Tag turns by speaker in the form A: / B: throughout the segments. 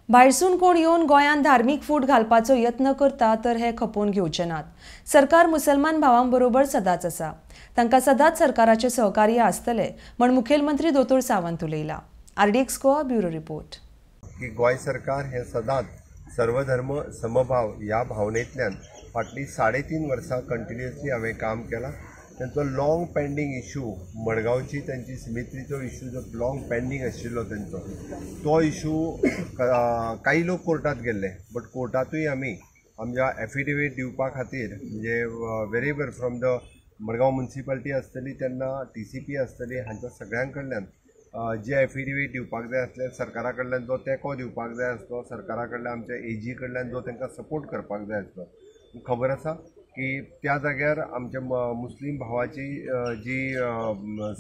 A: भायरसून कोण येवन गोंयांत धार्मीक फूट घालपाचो यत्न करता तर हे खपोवन घेवचे नात. सरकार मुसलमान भावां बरोबर सदांच आसा, तांकां सदांच सरकाराचे सहकार्य आसतले म्हण मुखेलमंत्री दोतोर Sawant उलयला. RDX Goa bureau report.
B: की गोंय सरकार हे सदांच सर्वधर्म समभाव ह्या भावनेंतल्यान फाटलीं 3.5 वर्सां कंटिन्युअसली हांवें काम केलां. तांचो लाँग पेंडींग इशू, मडगांवची तांची सिमेट्रीचो इशू जो लाँग पेंडींग आशिल्लो तांचो तो इशू कांय लोक कोर्टांत गेल्ले, बट कोर्टांतूय आमी आमच्या एफिडेवीट दिवपा खातीर म्हणजे wherever from the Madgaon municipality आसतली तेन्ना TCP आसतली, हांच्या सगळ्यां कडल्यान जे एफिडेवीट दिवपाक जाय आसले, सरकारा कडल्यान जो तेंको दिवपाक जाय आसलो, सरकारा कडल्यान आमच्या AG कडल्यान जो तांकां सपोर्ट करपाक जाय आसलो. खबर आसा की त्या जाग्यार आमच्या मुस्लीम भावाची जी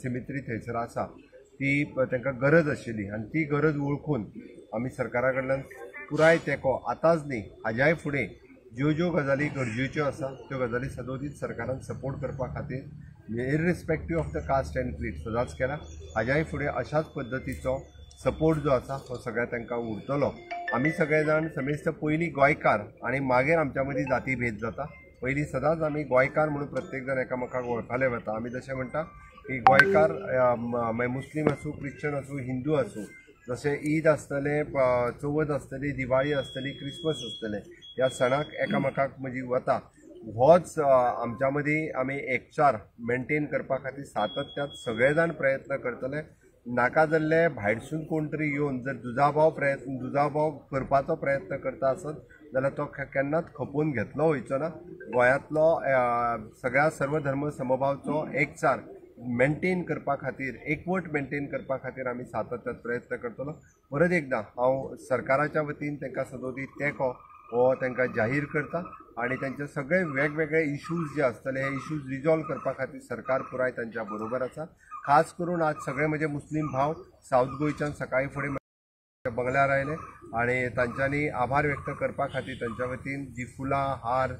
B: सिमेट्री थंयसर आसा ती तांकां गरज आशिल्ली आनी ती गरज वळखून आमी सरकारा कडल्यान पुराय तेंको आतांच न्ही हाज्याय फुडें ज्यो ज्यो गजाली गरजेच्यो आसा त्यो गजाली सदोदीत सरकारान सपोर्ट करपा खातीर irrespective of the caste and creed सदांच केला. हाज्याय फुडें अशाच पद्दतीचो सपोर्ट जो आसा हो सगळ्या तांकां उरतलो. आमी सगळे जाण समेस्त पयलीं गोंयकार आनी मागीर आमच्या मदीं जातीभेद जाता. पयलीं सदांच आमी गोंयकार म्हणून प्रत्येक जाण एकामेकाक वळखले वता. आमी जशें म्हणटा की गोंयकार मागीर मुस्लीम आसूं, क्रिश्चन आसूं, हिंदू आसूं, जशें ईद आसतलें, चवथ आसतली, दिवाळी आसतली, क्रिसमस आसतलें, ह्या सणाक एकामेकाक म्हणजे वता. होच आमच्या मदीं आमी एकचार मेंटेन करपा खातीर सातत्यात सगळे जाण प्रयत्न करतले. नाका जाल्ले भायरसून कोण तरी येवन जर दुजाभाव करपाचो प्रयत्न करता आसत जाल्यार तो केन्नाच खपोवन घेतलो वयचो ना. गोंयांतलो सगळ्या सर्वधर्म समभावचो एकचार मेंटेन करपा खातीर, एकवट मेंटेन करपा खातीर आमी सातत्यात प्रयत्न करतलो. परत एकदां हांव सरकाराच्या वतीन तांकां सदोदीत तेंको हो तांकां जाहीर करता आनी तांचे सगळे वेगवेगळे इशूज जे आसतले हे इशूज रिजॉल्व करपा खातीर सरकार पुराय तांच्या बरोबर आसा. खास करून आज सगळे म्हजे मुस्लीम भाव सावथ गोंयच्यान सकाळी फुडें बंगल्यार आयले आनी तांच्यांनी आभार व्यक्त करपा खातीर तांच्या वतीन जी फुलां, हार,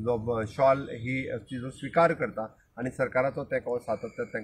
B: जो शॉल ही तिजो स्विकार करता आनी सरकाराचो तेंको सातत्यान तांकां